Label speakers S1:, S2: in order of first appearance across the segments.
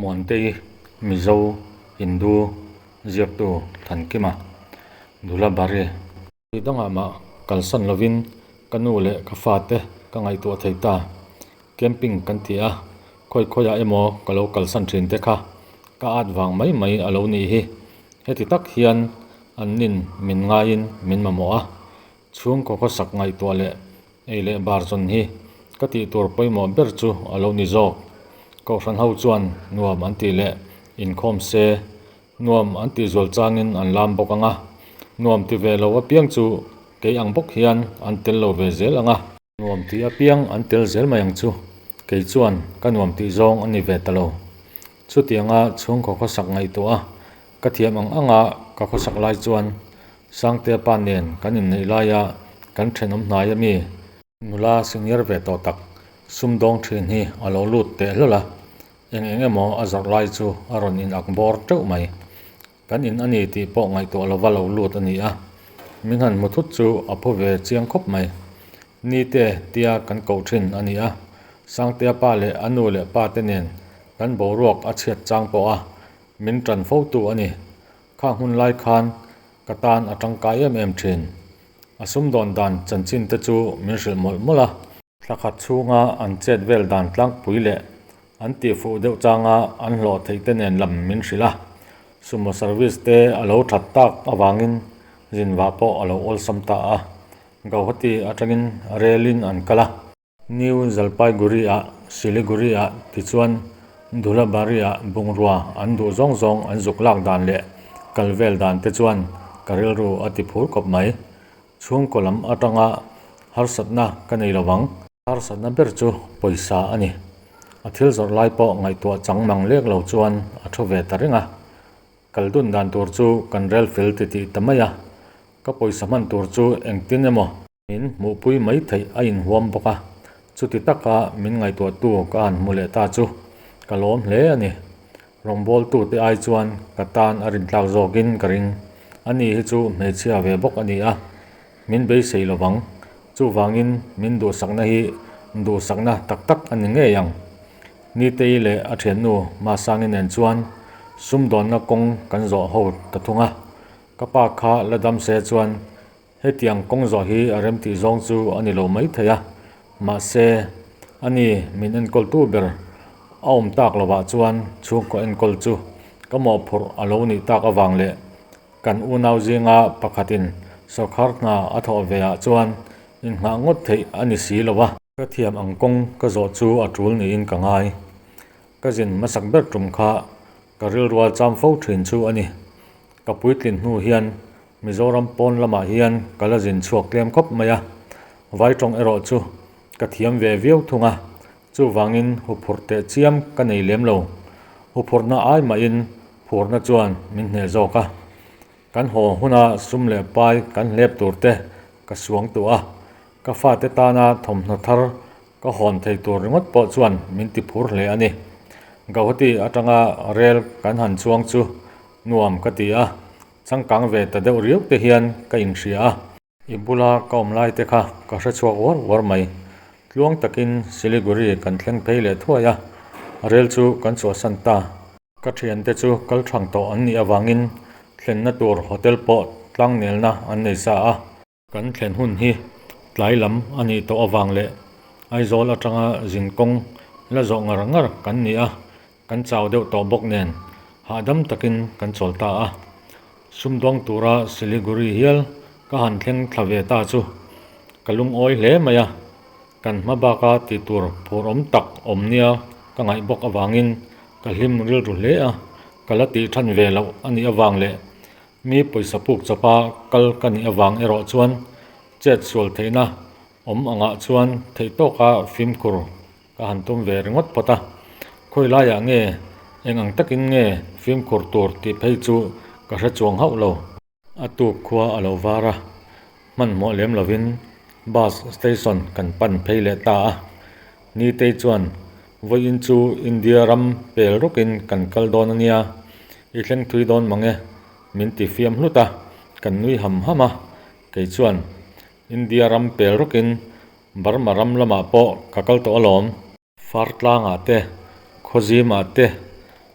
S1: Muantei, Mizo, Hindu, ziaktu Thankima, Dulabari. Tui dangah mah kalsan lovin ka nu leh ka fate ka ngaihtuah thei ta. Camping kan ti a, khawi khawiah emaw ka lo kalsan thin te kha ka at vang mai mai a lo nih hi. Heti tak hian an nin min ngaiin min mamawh a, chhungkaw khawsak ngaihtuah leh ei leh bar zawn hi ka tih tur pawimawh ber chu a lo ni zawk. Kohhran ho chuan nuam an tih leh inkhawm se Nuam an tih zual changin an lam bawk ang a, nuam ti ve lo apiang chu kei ang bawk hian an tel lo ve zel ang a. Nuam ti apiang an tel zel mai ang chu, kei chuan ka nuam tih zawng a ni ve ta lo. Chutianga chhungkaw khawsak ngaihtuah a, ka thiam ang anga ka khawsak lai chuan Sangtea pa nen kan inneih laia kan thenawm hnai a mi? Nula senior ve tawh tak sumdawng thin hi a lo lut teh hlawl a, Eng eng emaw a zawrh lai chu a rawn in ak bawr teuh mai. Kan in a ni tih pawh ngaihtuah lova lo lut a ni a, min han hmu thut chu a phu ve chiang khawp mai. Nite tia kan koh thin a ni a, Sangtea pa leh a nu leh pa te nen kan boruak a chhiat chang pawh a min tan fo tu a ni. Kha hmun lai khan ka tan a tangkai em em thin. A sumdawn dan chanchin te chu min hrilh mawlh mawlh a. Thla khat chhunga an chet vel dan tlangpui leh an tihfuh deuh changa an hlawh theih te nen lam min hrilh a, sumo service te a lo that tak avangin zinvah pawh a lo awlsam ta a, Gauhati atangin rel in an kal a. New Jalpaiguri-ah, Siliguri-ah tichuan Dhulabari-ah bungrua an duh zawng zawng an zuk lak dan leh kal vel dan te chuan ka rilru a ti phur khawp mai. Chhungkaw lam atanga harsatna ka nei lo vang. Harsatna ber chu pawisa a ni. A thil zawrh lai pawh ngaihtuah chang mang lek lo chuan a thu ve ta reng a. Kal dun dan tur chu kan rel fel titih ta mai a. Ka pawisa hman tur chu engtin emaw? Min hmuhpui mai theih a inhuam bawk a. Chuti taka min ngaihtuahtu ka han hmu leh ta chu ka lawm hle a ni. Rawngbawltute ai chuan ka tan a rintlak zawkin ka ring. Ani hi chu hmeichhia ve bawk a ni a, min beisei lo vang. Chuvangin min duhsakna hi duhsakna tak tak a ni ngei ang. Nitei leh a thiannu Masangi nen chuan sumdawnna kawng kan zawh ho ta thung a. Ka pa kha la dam se chuan Hetiang kawng zawh hi a remtih zawng chu a ni lo mai thei a, mahse, ani min enkawltu ber a awm tak lovah chuan chhungkaw enkawl chu ka mawhphurh a lo nih tak avang leh kan unau zinga pakhatin sawrkhar hna a thawh ve ah chuan inngah ngawt theih a ni si lo a. Ka thiam ang kawng ka zawh chu a tul niin ka ngai. Ka zin hmasak ber tum kha ka rilrual cham fo thin chu a ni. Ka puitlin hnu hian Mizoram pawn lamah hian ka la zin chhuak tlem khawp mai a, vai tawng erawh chu ka thiam ve viau thung a, chuvangin huphurh teh chiam ka nei lem lo. Huphurhna ai mahin phurna chuan min hneh zawk a, kan haw huna sum leh pai kan hlep tur te ka suang tuah a, ka fate tana thawmhnaw thar ka hawn thei tur ringawt pawh chuan min ti phur hle a ni. Gauhati atanga rel kan han chuang chu nuam ka ti a, Changkang ve ta deuh riau te hian ka inhria a. I bula ka awm lai te kha ka hre chhuak uar uar mai. Tluang takin Siliguri kan thleng phei leh thuai a, rel chu kan chhuahsan ta. Ka thiante chu kal thang tawh an nih avangin thlenna tur hotel pawh tlangnelna an nei sa a. Kan thlen hun hi tlai lam a nih tawh avang leh Aizawl atanga zin kawng la zawh ngar ngar kan ni a, kan chau deuh tawh bawk nen hahdam takin kan chawl ta a. Sumdawng tura Siliguri hial ka han thleng thla ve ta chu ka lungawi hle mai a, kan hma baka tih tur phur awm tak awm nia ka ngaih bawk avangin ka hlim rilru hle a, ka la tih than ve loh a nih avang leh Mi pawisa puk chawpa kal ka nih avang erawh chuan chet sual theihna awm angah chuan theih tawka fimkhur ka han tum ve ringawt phawt a. Khawi laiah nge eng ang takin nge fimkhur tur tih phei chu ka hre chuang hauh lo. A tuk khua a lo var a, hmanhmawh lem lovin bus station kan pan phei leh ta a. Nitei chuan, Vawiin chu India ram pel rawkin kan kal dawn a nia, i thleng thui dawn mang e, min ti fiam hlut a, kan nui ham ham a. Kei chuan, India ram pel rawkin Burma ram lamah pawh ka kal tawh alawm. Fartlangah te, Khawzimah te.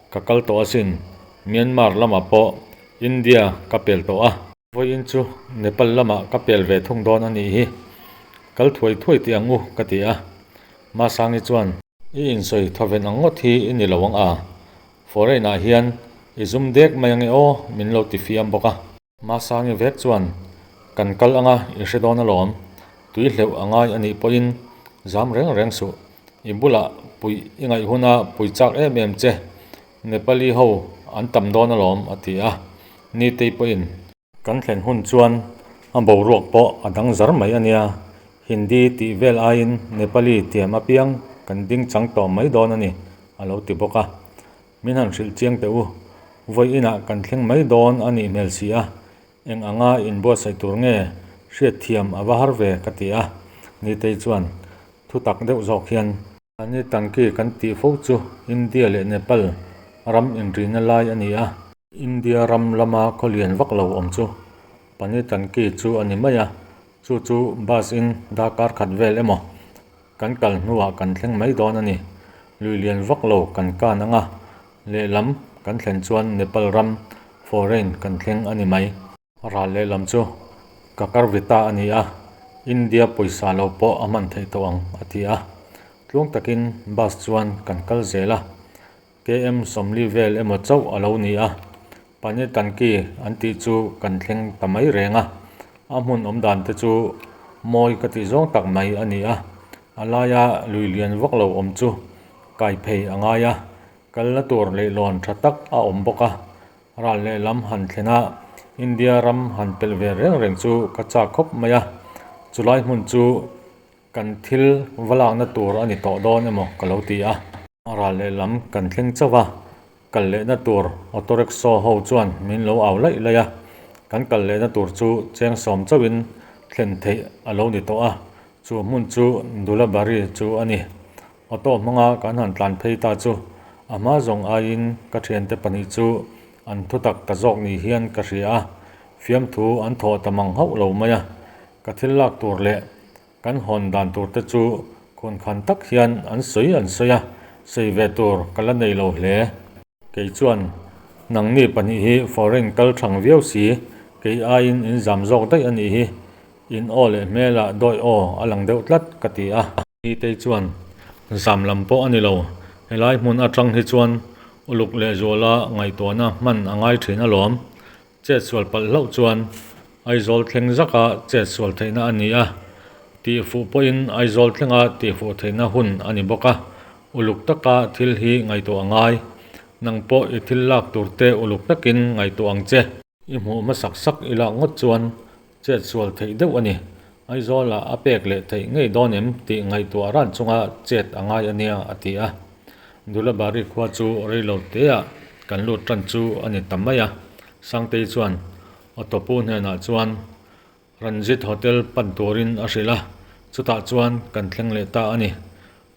S1: Ka kal tawh asin, Myanmar lamah pawh India ka pel tawh a. Vawiin chu Nepal lamah ka pel ve thung dawn a nih hi. Kal thuai thuai tih ang u, ka ti a. Masangi chuan. I insawi thawven ang ngawt hi i ni lo ang a, foreign ah hian i zum dek mai ange aw, min lo ti fiam bawk a. Masangi vek chuan, Kan kal anga i hre dawn alawm, tui hleuh a ngai a nih pawhin zam reng reng suh, i bulah puih i ngaih huna pui chak em em che, Nepali ho an tam dawn alawm, a ti a. Nitei pawhin. Kan thlen hun chuan a boruak pawh a dang zar mai a nia, Hindi tih vel aiin Nepali tiam apiang kan ding chang tawh mai dawn a ni, a lo ti bawk a. Min han hrilh chiang teh u, vawi inah kan thleng mai dawn a nih hmel si a, eng anga inbuatsaih tur nge hriatthiam a va har ve ka ti a, Nitei chuan thu tak deuh zawk hian. Ani Tanki kan tih fo chu India leh Nepal ram inrihna lai a ni a. India ram lama khaw lian vak lo awm chu Pani Tanki chu a ni mai a, chu chu bus in darkar khat vel emaw kan kal hnuah kan thleng mai dawn a ni. Lui lian vak lo kan kan ang a, lehlam kan thlen chuan Nepal ram foreign kan thleng a ni mai. Ral lehlam chu ka kar ve ta a ni a, India pawisa lo pawh a hman theih tawh ang a ti a. Tluang takin bus chuan kan kal zel a, KM 40 vel emaw chauh a lo ni a, Panetanki an tih chu kan thleng ta mai reng a, a hmun awm dan te chu mawi ka tih zawng tak mai a ni a, a laia lui lian vak lo awm chu kai phei a ngai a, kalna tur leihlawn tha tak a awm bawk a. Ral lehlam han thlen a, India ram han pelh ve reng reng chu ka chak khawp mai a, chulai hmun chu kan thil va lakna tur a ni tawh dawn emaw ka lo ti a. Ral lehlam kan thleng chauh a, kal lehna tur auto rickshaw ho chuan min lo au laih laih a, kan kal lehna tur chu cheng sawm chauhin thlen theih a lo ni tawh a, chu hmun chu Dulabari chu a ni. Auto hmanga kan han tlan phei ta chu a hma zawng aiin ka thiante pahnih chu an thutak ta zawk ni hian ka hria a, fiamthu an thawh ta mang hauh lo mai a. Ka thil lak tur leh kan hawn dan tur te chu khunkhan tak hian an sawi an sawi a, sawi ve tur ka la nei lo hle. Kei chuan, Nangni pahnih hi foreign kal thang viau si, kei aiin in zam zawk daih a nih hi, in aw leh hmelah dawi aw a lang deuh tlat, ka ti a. Nitei chuan, Zam lam pawh a ni lo, helai hmun atang hi chuan uluk lehzuala ngaihtuahna hman a ngai thin alawm. Chet sual palh hlauh chuan Aizawl thleng zaka chet sual theihna a ni a, tihfuh pawhin Aizawl thlenga tihfuh theihna hun a ni bawk a, uluk taka thil hi ngaihtuah a ngai. Nang pawh i thil lak tur te uluk takin ngaihtuah ang che. I hmuh hmasak sak i lak ngawt chuan chet sual theih deuh a ni. Aizawlah a pek leh theih ngei dawn em tih ngaihtuah ran chunga chet a ngai a nia, a ti a. Dulabari khua chu reilo teah kan lut tan chu a ni ta mai a. Sangtei chuan Auto pu hnenah chuan Ranjit Hotel pan turin a hrilh a, chutah chuan kan thleng leh ta a ni.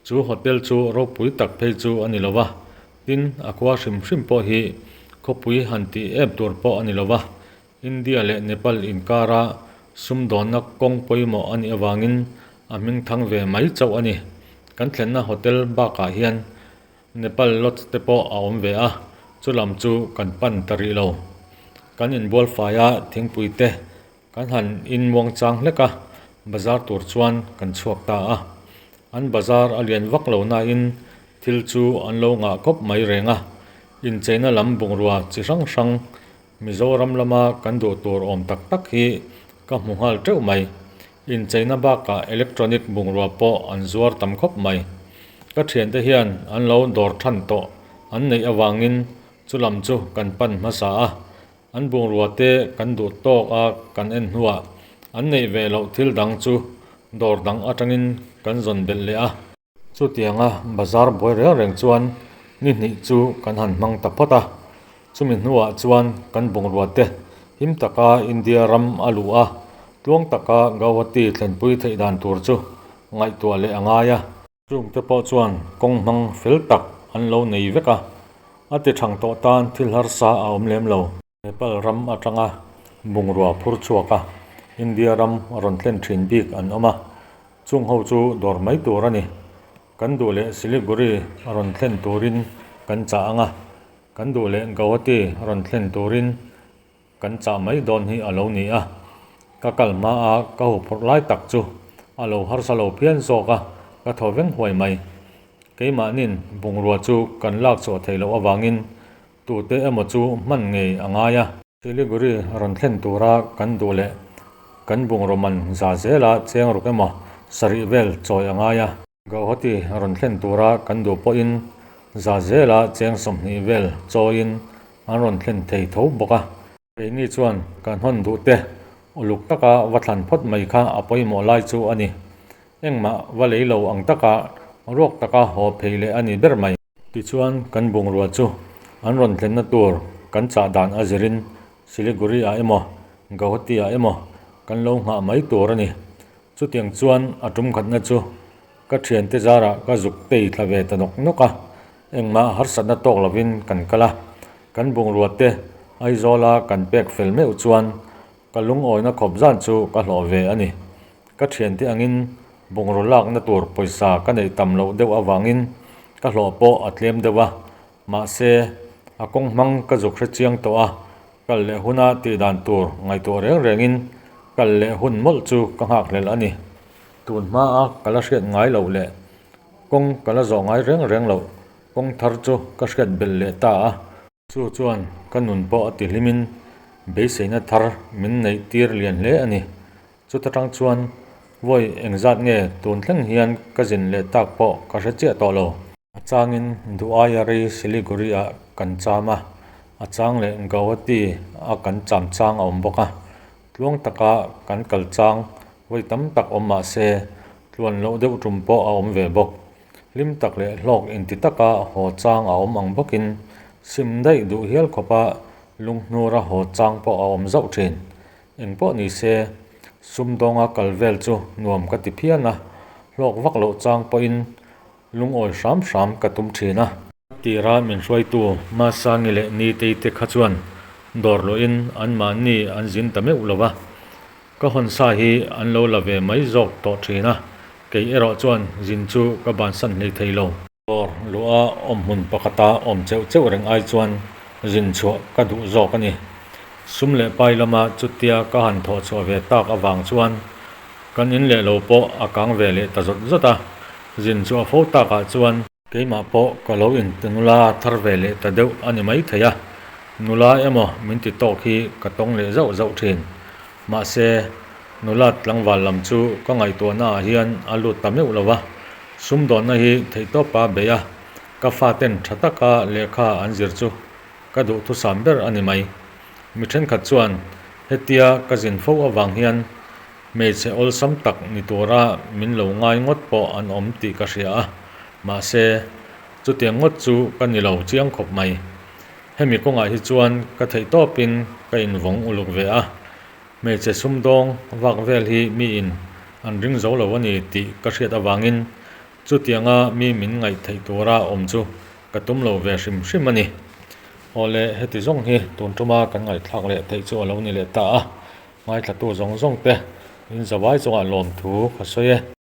S1: Chu hotel chu ropui tak phei chu a ni lo va, tin a khua hrim hrim pawh hi khawpui han tih em tur pawh a ni lo va, India leh Nepal inkara sumdawnna kawng pawimawh a nih avangin a hming thang ve mai chauh a ni. Kan thlenna hotel bakah hian Nepal Lodge te pawh a awm ve a, chu lam chu kan pan ta rih lo. Kan inbual faia thingpui te kan han inmuang chang hlek a, bazar tur chuan kan chhuak ta a. An bazar a lian vak lo nain thil chu an lo ngah khawp mai reng a, incheina lam bungrua chi hrang hrang Mizoram lama kan duh tur awm tak tak hi ka hmu nghal teuh mai. Incheina bakah electronic bungrua pawh an zuar tam khawp mai. Ka thiante hian an lo dawr than tawh an neih avangin chu lam chu kan pan hmasa a. An bungrua te kan duh tawk a kan en hnuah an neih ve loh thil dang chu dawr dang atangin kan zawn belh leh a. Chutianga bazar buai reng reng chuan ni hnih chu kan han hmang ta phawt a, chumi hnuah chuan kan bungrua te him taka India ram a luh a, tluang taka Gauhati thlenpui theih dan tur chu ngaihtuah leh a ngai a. Chungte pawh chuan kawng hmang fel tak an lo nei vek a, a ti thang tawh tan thil harsa a awm lem lo. Nepal ram atanga bungrua phur chhuak a, India ram a rawn thlen thin bik an awm a, chung ho chu dawr mai tur a ni. Kan duh leh Siliguri a rawn thlen turin kan chah ang a. Kan duh leh Gauhati rawn thlen turin kan chah mai dawn hi a lo ni a. Ka kal hma a ka huphurh lai tak chu a lo harsa lo phian zawk a, ka thaw veng huai mai. Keimahnin bungrua chu kan lak chhuah theih loh avangin tute emaw chu hman ngei a ngai a. Siliguri rawn thlen tura kan duh leh kan bungraw man za zela cheng ruk emaw sarih vel chawi a ngai a. Gauhati rawn thlen tura kan duh pawhin za zela cheng 20 vel chawiin an rawn thlen thei tho bawk a. Keini chuan kan hawn duh te uluk taka va thlan phawt mai kha a pawimawh lai chu a ni. Engmah va lei lo ang taka ruak taka haw phei leh a ni ber mai. Tichuan kan bungrua chu an rawn thlenna tur kan chah dan a zirin Siliguri ah emaw Gauhati ah emaw kan lo nghah mai tur a ni. Chutiang chuan a tum khatna chu ka thiante zarah ka zuk tei thla ve ta nawk nawk a, engmah harsatna tawk lovin kan kal a. Kan bungrua te Aizawla kan pek fel meuh chuan ka lungawina khawp zan chu ka hlawh ve a ni. Ka thiante angin bungraw lakna tur pawisa ka neih tam loh deuh avangin ka hlawh pawh a tlem deuh a, mahse a kawng hmang ka zuk hre chiang tawh a, kal leh huna tih dan tur ngaihtuah reng rengin kal leh hun mawlh chu ka nghakhlel a ni. Tun hmaa ka la hriat ngai loh leh kawng ka la zawh ngai reng reng loh kawng thar chu ka hriat belh leh ta a. Chu chuan ka nun pawh a ti hlimin beiseina thar min neih tir lian hle a ni. Chuta tang chuan vawi engzat nge tun thleng hian ka zin leh tak pawh ka hre chiah tawh lo. A changin duh aia rei Siliguri ah kan cham a, a chang leh Gauhati a kan cham chang a awm bawk a. Tluang taka kan kal chang vawi tam tak awm mah se tluan loh deuh tum pawh a awm ve bawk. Hlim tak leh hlawk inti taka haw chang a awm ang bawkin sim daih duh hial khawpa lunghnura haw chang pawh a awm zauh thin. Eng pawh ni se, sumdawnga kal vel chu nuam ka ti phian a, hlawk vak loh chang pawhin lungawi hram hram ka tum thin a. Tira min hruaitu Masangi leh Nitei te kha chuan dawr luahin anmahni an zin ta meuh lo va. Ka hawn sa hi an lo la ve mai zawk tawh thin a, kei erawh chuan zin chu ka bansan hlei thei lo. Dawr luha awm hmun pakhata awm cheuh cheuh reng ai chuan zin chhuah ka duh zawk a ni. Sum leh pai lama chutia ka han thawh chhuah ve tak avang chuan kan in leh lo pawh a kang ve leh ta zawt zawt a, zin chhuah fo takah chuan Keimah pawh ka lo inti nula thar ve leh ta deuh a ni maithei a, nula emaw min ti tawk hi ka tawng leh zauh zauh thin. Mahse, nula tlangval lam chu ka ngaihtuahna ah hian a lut ta meuh lo va, sumdawnna hi theihtawpa beih a, ka faten tha taka lehkha an zir chu ka duhthusam ber a ni mai. Mi thenkhat chuan hetia ka zin fo avang hian Hmeichhe awlsam tak ni tura min lo ngai ngawt pawh an awm tih ka hria a, mahse, chutiang ngawt chu ka ni lo chiang khawp mai. Hemi kawngah hi chuan ka theih tawpin ka invawng uluk ve a, hmeichhe sumdawng vak vel hi miin an ring zo lo a ni tih ka hriat avangin chutianga mi min ngaih theih tura awm chu ka tum lo ve hrim hrim a ni. Awle, heti zawng hi tun tuma kan ngaihthlak leh theih chu a lo ni leh ta a. Ngaithlatu zawng zawng te in zavai chungah lawmthu ka sawi e.